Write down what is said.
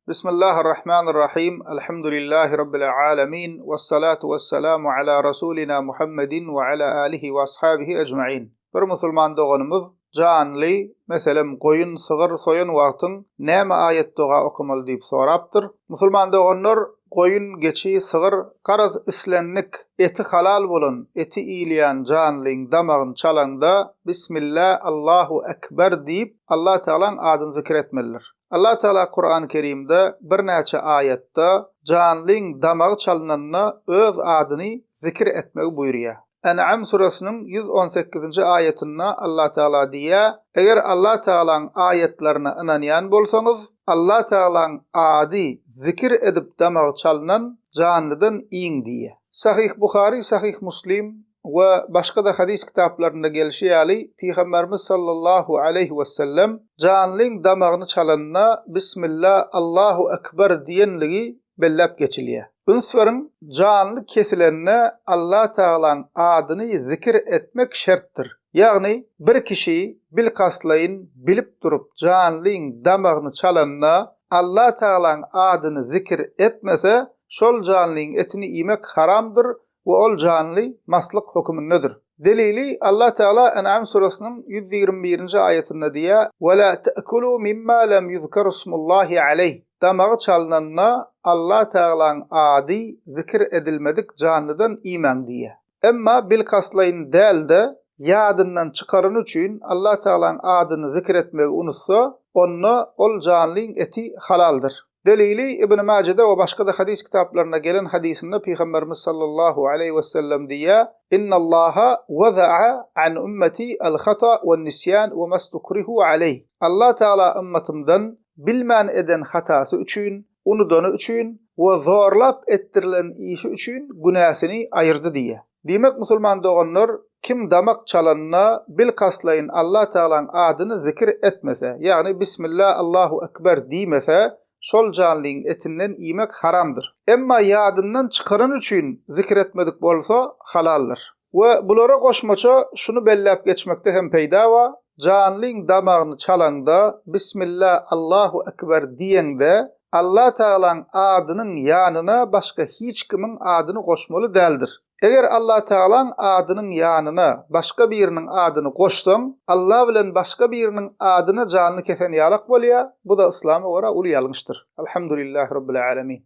Bismillahirrahmanirrahim. Elhamdülillahi Rabbil alemin. Vessalatu vesselamu ala Rasulina Muhammedin we ala alihi we ashabihi ecmain. Bir musulman doganymyz janly, meselem, goýun, sygyr soýan wagtyň näme aýat-doga okamaly diýip sorapdyr. Musulman doganlar, goýun, geçi, sygyr, garaz islendik eti halal bolan, eti iýilýän janlyň damagyny çalaňda Bismillah, Allahu Ekber diýip Allah Tagalaň adyny zikir etmelidir. Allah Tagala Kurany Kerimde birnäçe aýatda janlyň damagy çalynanda öz adyny zikir etmegi buýurýar. En'am süresiniň 118-nji aýatynda Allah Tagala diýýär, Eger Allah Tagalaň aýatlaryna ynanýan bolsaňyz, Allah Tagalaň ady zikir edip damagy çalynan janlydan iýiň diýýär. Sahyh Buhary, Sahyh Muslim we başga-da hadys kitaplarynda gelşi ýaly, Pygamberimiz sallallahu aleýhi wesellem janlyň damagyny çalanda Bismillah, Allahu Ekber diýenligi belläp geçilýär. Üns beriň, janly kesilende Allah Tagalaň adyny zikir etmek şertdir. Ýagny bir kişi bilkastlaýyn bilip durup janlyň damagyny çalanda Allah Tagalaň adyny zikir etmese, şol janlyň etini iýmek haramdyr we ol janly maslyk hökümindedir. Delili, Allah Teala En'am süresiniň 121-nji aýatynda diýýär, Ve la te'kulu mimma lem yuzker ismullahi aleyh, Damagy çalnanda Allah Tealaň ady zikir edilmedik janlydan iýmäň diýýär. Emma bilkastlaýyn däl-de, ýadyndan çykarany üçin Allah Tealaň adyny zikir etmegi unutsa, onda ol janlyň eti halaldyr. Delili, Ibn Majede we başga-da hadys kitaplarynda gelen hadysynda Pygamberimiz sallallahu aleýhi we sellem diýýär, Innallaha weza'a an ummeti al-hata wen-nisýan we mastukrihu aleýh. Allah Tagala ymmatymdan bilmän eden hatasy üçin, unudany üçin we zorlap etdirilen işi üçin günäsini aýyrdy diýýär. Diýmek musulman doganlar kim damak çalanda bilkastlaýyn Allah Tagalaň adyny zikir etmese, ýagny Bismillah Allahu Ekber diýmese, şol janlyň etinden iýmek haramdyr. Emma ýadyndan çykarany üçin zikir etmedik bolsa halaldyr. We bulara goşmaça şuny belläp geçmekde hem peýda bar, janlyň damagyny çalaňda Bismillah Allahu Ekber diýeňde Allah Tagalaň adynyň ýanyna başga hiç kimiň adyny goşmaly däldir. Eger Allah Tagalaň adynyň ýanyna başga biriniň adyny goşsaň, Allah bilen başga biriniň adyna janyny kesen ýalak bolýar, bu-da yslama görä uly ýalňyşdyr. Alhamdulillahi Rabbil Alemin.